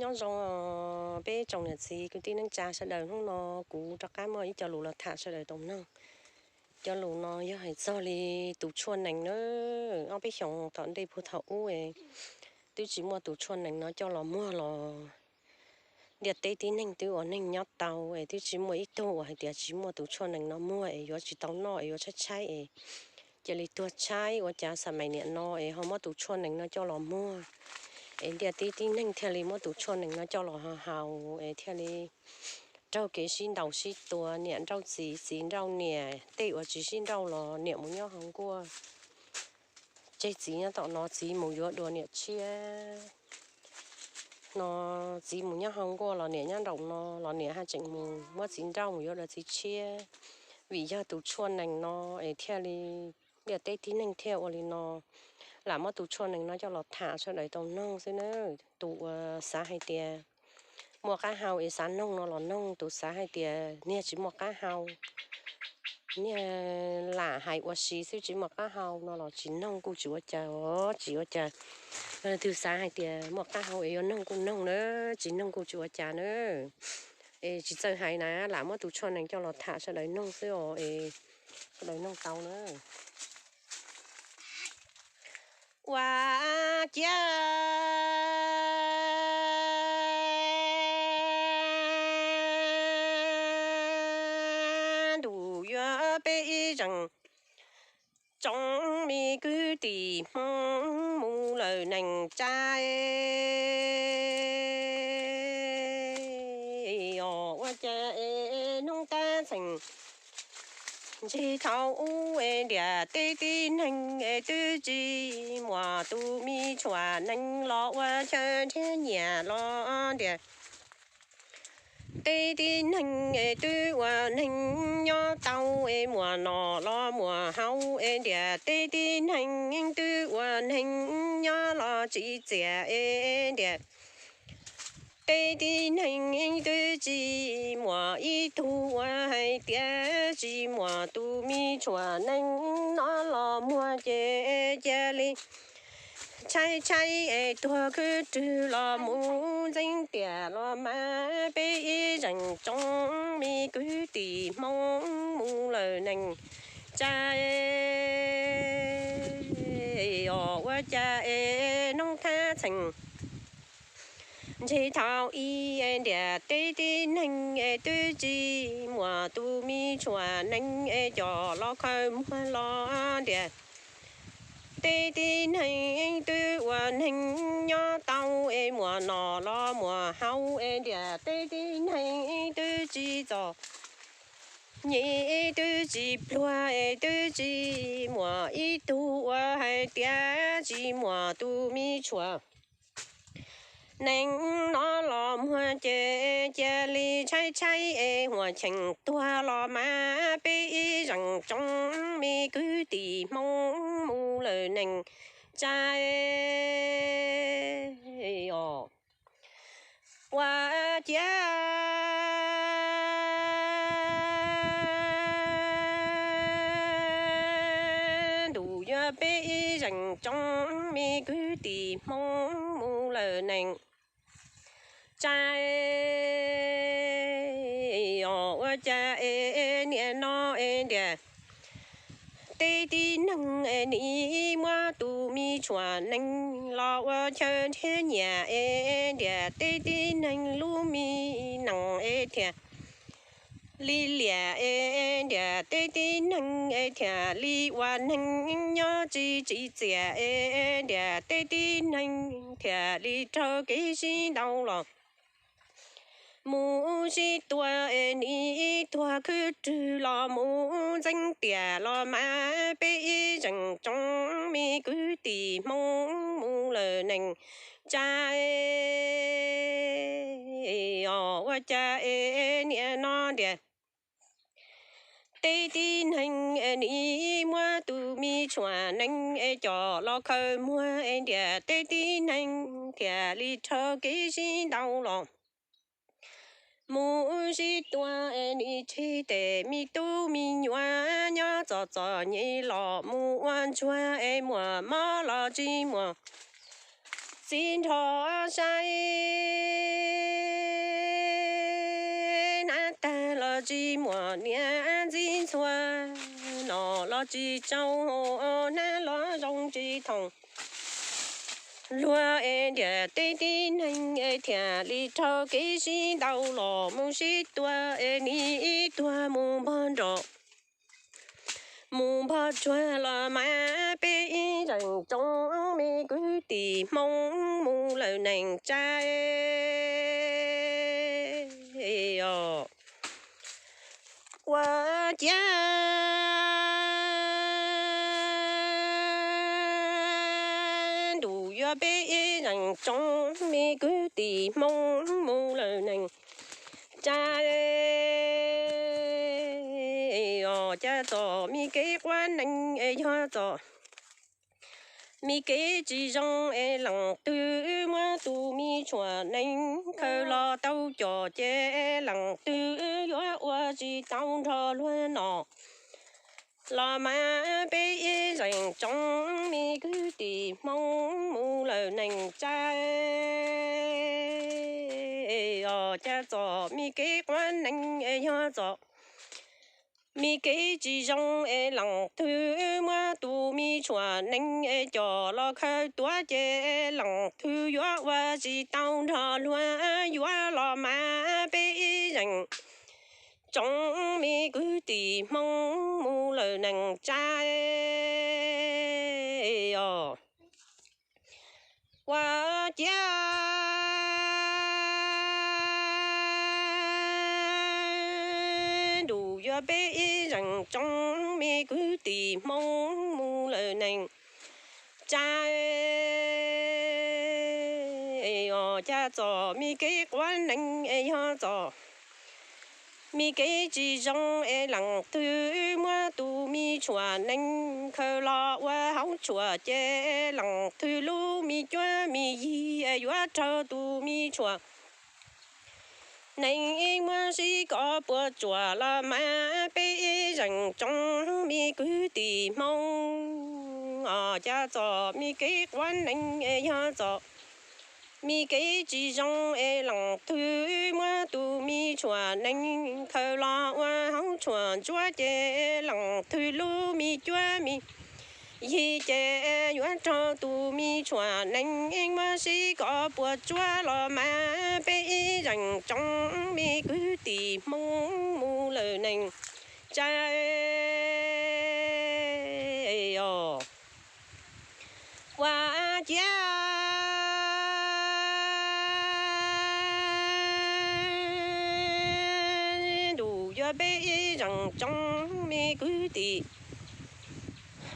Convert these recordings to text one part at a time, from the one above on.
Nyob zoo peb tsoom niam txiv kwv tij neej tsa sawv daws, hnub no kuv rov qab muaj ib co lus los tham sawv daws tau mloog. Cov lus no yog hais txog li tus tshuaj nees na. Ob peb xyoos tom ntej puag thaum ub es twb tsis muaj tus tshuaj nees no coj los muag los ntiaj teb tib neeg twb ua neeg nyob tau es twb tsis muaj ib tug uas hais tias tsis muaj tus tshuaj nees no muag es yuav tsis tau noj es yuav tshaib tshaib es cia li tuag tshaib. Ua cas xam mais niam no es ho muab tus tshuaj nees no coj los muag es ntiaj teb tib neeg thiaj li muab tus tshuaj nees no coj los haus es thiaj li raug kev sib ntaus sib tua, niam nrauj txiv, txiv nrauj niam, tej uas tsis sib nrauj los niam mus nyob hauv nkuaj, tseg txiv nyob tom no, txiv mus yuav dua niam tshiab no, txiv mus nyob hauv nkuaj los niam nyob nraum no los niam haj tseem mus muab txiv nrauj mus yuav dua txiv tshiab. Vim yog tus tshuaj nees no es thiaj li ntiaj teb tib neeg thiaj ua li no. Lam muab tus tshuaj nees no coj los tham sawv daws tau mloog xwb na. Tus uas xav hais tias muaj qab hau es xav noog no los noog, tus xav hais tias niag tsis muaj qab hau, niag lam hais ua si xwb tsis muaj qab hau no los tsis noog kuj tsis ua cas os, tsis ua cas. Yog leej twg xav hais tias muaj qab hau es yuav noog kuj noog na, tsis noog kuj tsis ua cas na. Es tsis txawj hais na, lam muab tus tshuaj nees coj los tham sawv daws noog xwb os, es sawv daws noog tau na. Ua ciav ntuj yuav peb ib zeem tsoom me kwv tij Hmoob mus lawm neej tsa os. Ua cas es hnub tab txheem ntsig thaum ub es ntiaj teb tib neeg es twb tsis muaj tus me tshua nees los ua chaw nrhiav nyiaj los ntiaj teb tib neeg es twb ua neeg nyob tau es muaj noj los muaj haus es ntiaj teb tib neeg twb ua neeg nyob los tsis txias es ntiaj teb tib neeg twb tsis muaj ib tug uas hais tias tsis muaj tus me tshua nees no los muag ces cia li tshaib tshaib es tuag khwb rwg los mus ntxeev tiam los mas peb ib zeem tsoom me kwv tij Hmoob mus lawm neej tsa os. Ua cas es hnub tab txheem ntsig thaum ub es ntiaj teb tib neeg es twb tsis muaj tus me tshua nees es coj los khaws muag los ntiaj teb tib neeg twb ua neeg nyob tau es muaj noj los muaj haus es ntiaj teb tib neeg twb tsis txom nyem twb tsis pluag es twb tsis muaj ib tug uas hais tias tsis muaj tus me tshua nees no los muag ces cia li tshaib tshaib es huam cheem tuag los mas peb ib zeem tsoom me kwv tij Hmoob mus lawm neej tsa os. Ua ciav ntuj yuav peb ib zeem tsoom me kwv tij Hmoob mus lawm neej tsa os. Ua cas es niaj no es ntiaj teb tib neeg es nim muab tus me tshua nees los ua chaw nrhiav nyiaj es ntiaj teb tib neeg lub me nees es thiaj li liam es ntiaj teb tib neeg es thiaj li ua neeg nyob tsis tsim txiaj es ntiaj teb tib neeg thiaj li raug kev sib ntaus los mus sib tua es nim tuag khwb rwg los mus ntxeev tiam los mas peb ib zeem tsoom me kwv tij Hmoob mus lawm neej tsa os. Ua cas es niaj no ntiaj teb tib neeg es nim muab tus me tshua nees es coj los khaws muag es ntiaj teb tib neeg thiaj li raug kev sib ntaus los mus sib tua es nim tseg tej me tub me nyuam nyob txom txom nyem los mus ua ntsuag es muaj mob los tsis muaj txiv nrho saib, hnab tag los tsis muaj niam ntxim ntxhua, nom los tsis tsau, hnab los zoo tsis thoom. Luag es ntiaj teb tib neeg es thiaj li raug kev sib ntaus los mus sib tua es nim ib tuag mus npog nroj mus npog tsuag los mas peb ib zeem tsoom me kwv tij Hmoob mus lawm neej tsa os. Ua ciav ntuj yuav peb ib zeem tsoom me kwv tij Hmoob mus lawm neej tsa os. Cas txom me kev quav neeg es yog txom me kev tsis zoo es leej twg muab tus me tshuaj neeg khaws los tau com ces leej twg yuav ua tsis tau nrog luag nom los mas peb ib zeem tsoom me kwv tij Hmoob mus lawm neej tsa os. Cas txom me kev quav neeg es yog txom me kev tsis zoo es leej twg muab tus me tshuaj neeg es com los khaws tuav ces leej twg yuav ua tsis tau nrog luag yuav los mas peb ib zeem tsoom me kwv tij Hmoob mus lawm neej tsa os. Ua ciav ntuj yuav peb ib zeem tsoom me kwv tij Hmoob mus lawm neej tsa os. Cas txom me kev quav neeg es yog txom me kev tsis zoo es leej twg muab tus me tshuaj neeg khaws los ua hauv tshuaj ces leej twg lub me cuab me yig yuav raug tus me tshuaj neeg muab sib kov puas tsuaj los mas peb ib zeem tsoom me kwv tij Hmoob os. Cas txom me kev quav neeg es yog txom me kev tsis zoo es leej twg muab tus me tshuaj neeg khaws los ua hauv tshuaj ntsuab ces leej twg lub me cuab me yig ces yuav raug tus me tshuaj neeg muab sib kov puas tsuaj los mas peb ib zeem tsoom me kwv tij Hmoob mus lawm neej tsa os. Ua ciav ntuj yuav peb ib zeem tsoom me kwv tij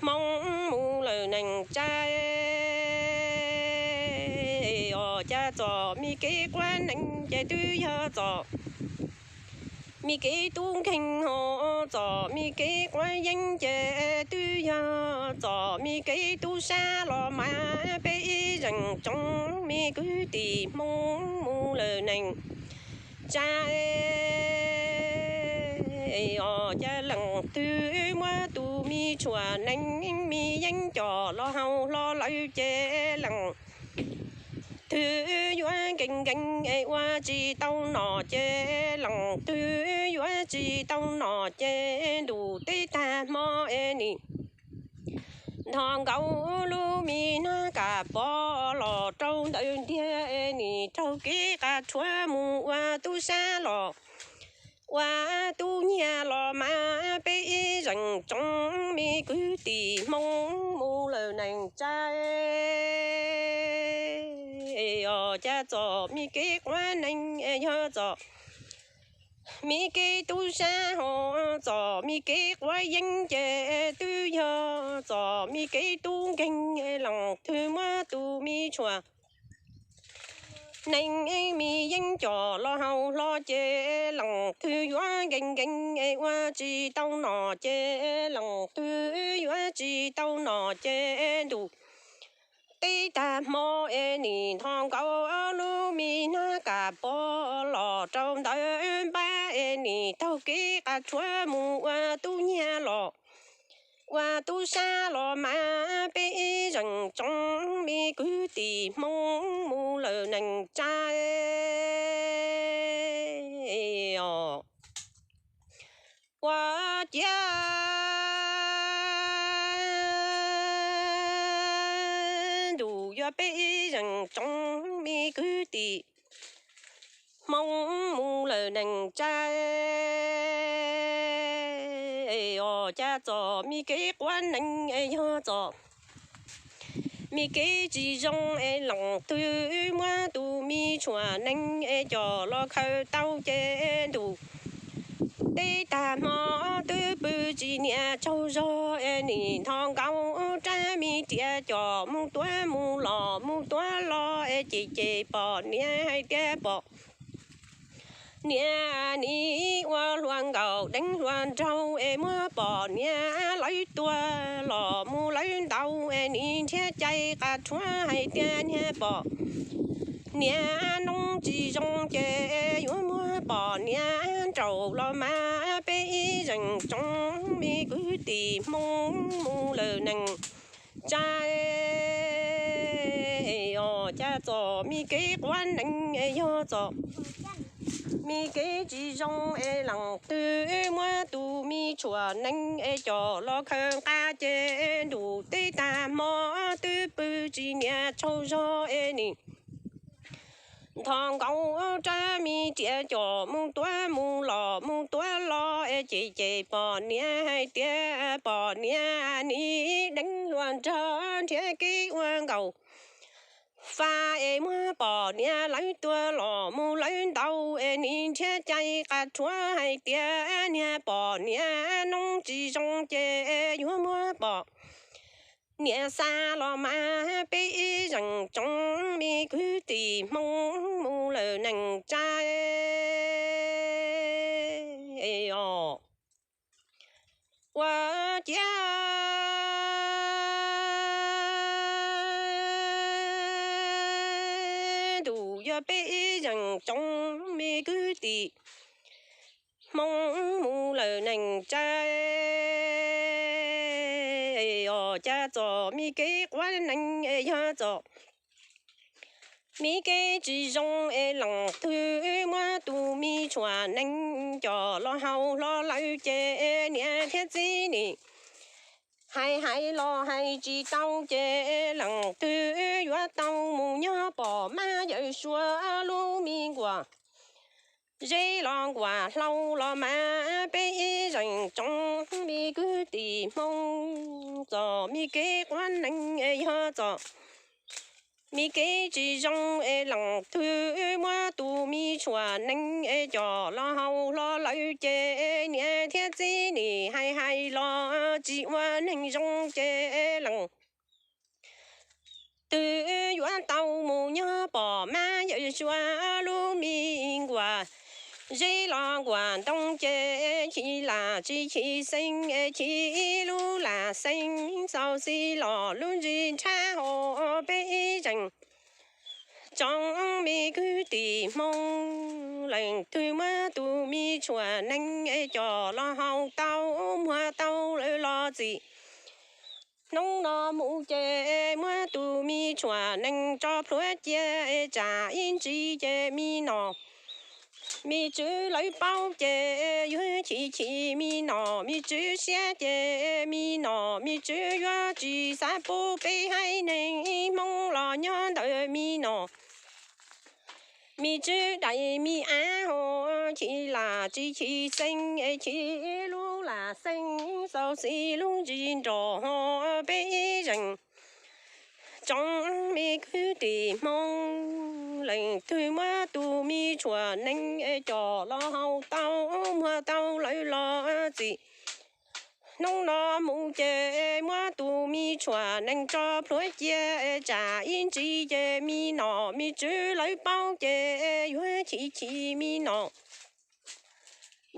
Hmoob mus lawm neej tsa os. Cas txom me kev quav neeg ces twb yog txom me kev tub nkeeg ho, txom me kev quav yeeb ces twb yog txom me kev tub sab los mas peb ib zeem tsoom me kwv tij Hmoob mus lawm neej tsa os. Cas leej twg muab tus me tshuaj neeg me yeeb com los haus hlo lawm ces leej twg yuav nkees nkees es ua tsis tau nom ces leej twg yuav tsis tau nom ces ntuj teb tag hmo es nim nthos nkaus lub me hnab kas pos los rau ntawm ntiag es nim raug kev qas rhuav mus ua tub sab los ua tub nyiag los mas peb ib zeem tsoom me kwv tij Hmoob mus lawm neej tsa os. Cas txom me kev quav neeg yog txom me kev tub sab ho, txom me kev quav yeeb ces twb yog txom me kev tub nkeeg leej twg muab tus me tshuaj neeg me yeeb com los haus hlo ces leej twg yuav nkees nkees es ua tsis tau nom ces leej twg yuav tsis tau nom ces ntuj teb tag hmo es nim nthos nkaus lub me hnab kas pos los rau ntawm npab es nim taug kev qas rhuav mus ua tub nyiag los ua tub sab los mas peb ib zeem tsoom me kwv tij Hmoob mus lawm neej tsa os. Ua ciav ntuj yuav peb ib zeem tsoom me kwv tij Hmoob mus lawm neej tsa os. Cas txom me kev quav neeg es yog txom me kev tsis zoo es leej twg muab tus me tshua neeg es coj los khaws tau ces ntuj teb tag hmo twb pw tsis niam tsaug zog es nim nthos nkaus rab me riam coj mus tuav mus los mus tuav los es ces ces pom niam hais tias pom niam nim ua hluas nkauj deev hluas nraug es muab pom niam lawv tua los mus lawv ntaus es nim nrhiav cai qas rhuav hais tias niag pom niam noob tsis zoo ces yuav muab pom niam nraum los mas peb ib zeem tsoom me kwv tij Hmoob mus lawm neej tsa os. Cas txom me kev quav neeg es yog txom me kev tsis zoo es leej twg muab tus me tshua neeg es coj los khaws nqa ces ntuj teb tag hmo twb pw tsis niam tsaug zog es nim nthos nkaus rab me riam coj mus tuav mus los mus tuav los es ces ces pom niam hais tias pom niam nim deev hluas nraug nrhiav kev ua nkauj fa es muab pom niam lawv tua los mus lawv ntaus es nim nrhiav cai qas rhuav hais tias niag pom niam noob tsis zoo ces yuav muab pom niam xa los mas peb ib zeem tsoom me kwv tij Hmoob mus lawm neej tsa os. Ua ciav ntuj yuav peb ib zeem tsoom me kwv tij Hmoob mus lawm neej tsa os. Cas txom me kev quav neeg es yog txom me kev tsis zoo es leej twg muab tus me tshua neeg coj los haus hlo lawm ces niam thiab txiv nim hais hais los hais tsis tau ces leej twg yuav tau mus nyob pom mab yawm suav lub me nkuaj zeb los nkuaj hlau los mas peb ib zeem tsoom me kwv tij Hmoob. Txom me kev quav neeg es yog txom me kev tsis zoo es leej twg muab tus me tshua neeg es coj los haus hlo lawm ces niam thiab txiv nim hais hais los tsis ua neeg zoo ces leej twg yuav tau mus nyob pom mab yawm suav lub me nkuaj zeb los nkuaj ntoo ces chim lam tsis chim xeeb es chim lub lam xeeb xaus xis los lub ntsis nrhab hos peb ib zeem tsoom me kwv tij Hmoob. Leej twg muab tus me tshua neeg es coj los haus tau muag tau lawm los txim hnub no mus ces muab tus me tshua neeg tso plhuav cia es tsam ib ntsis ces me nom me tswv lawv paub ces yuav chim chim me nom me tswv siab ces me nom me tswv yuav tsis xav pub peb haiv neeg Hmoob los nyob ntawm me nom me tswv daim me av hos chim lam tsis chim xeeb es chim lub lam xeeb xaus xis lub ntsis nrog hos peb ib zeem tsoom me kwv tij Hmoob. Leej twg muab tus me tshua neeg es coj los haus tau muag tau lawm los txim hnub no mus ces muab tus me tshua neeg tso plhuav cia es tsam ib ntsis ces me nom me tswv lawv paub ces yuav chim chim me nom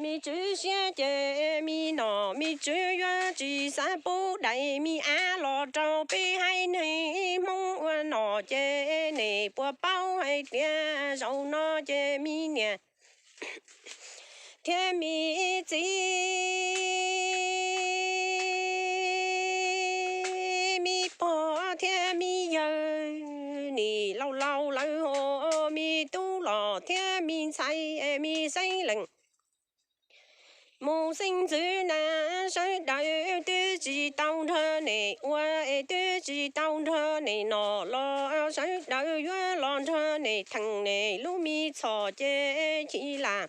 me tswv siab ces me nom me tswv yuav tsis xav pub daim me av los rau peb haiv neeg Hmoob ua nom ces nej puas paub hais tias zaum no ces me niam thiab me txiv thiab me ntxhais me xeeb leej mus xeeb ntxwv na, sawv daws twb tsis tau nrog neb ua, twb tsis tau nrog neb noj los sawv daws yuav los nrog neb theej neb lub me txhom ces chim lam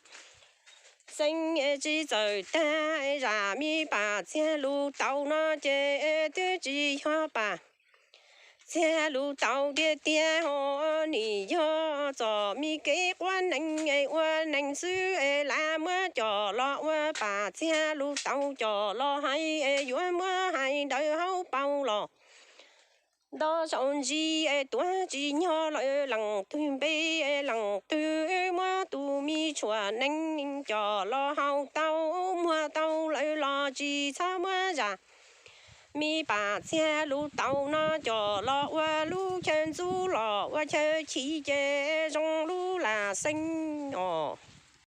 xeeb tsis txawm tag. Zam me Pam Txiag Lus Taus no ces twb tsis yog Pam Txiag Lus Taus tiag tiag ho, nws yog txom me kev quav nees ua neeg xwb, lam muab coj los ua Pam Txiag Lus Taus coj los hais, yuav muab hais ntawm hauv paus los nto zaus ntsis, tuav tsis nyog lawv leej twg npe, leej twg muab tus me tshuaj nees coj los haus tau, muag tau lawv los tsis txhob muab zam me Pam Txiag Lus Taus no coj los ua lub chaw ntxub los ua chaw chim ces zoo lub lam xeeb os.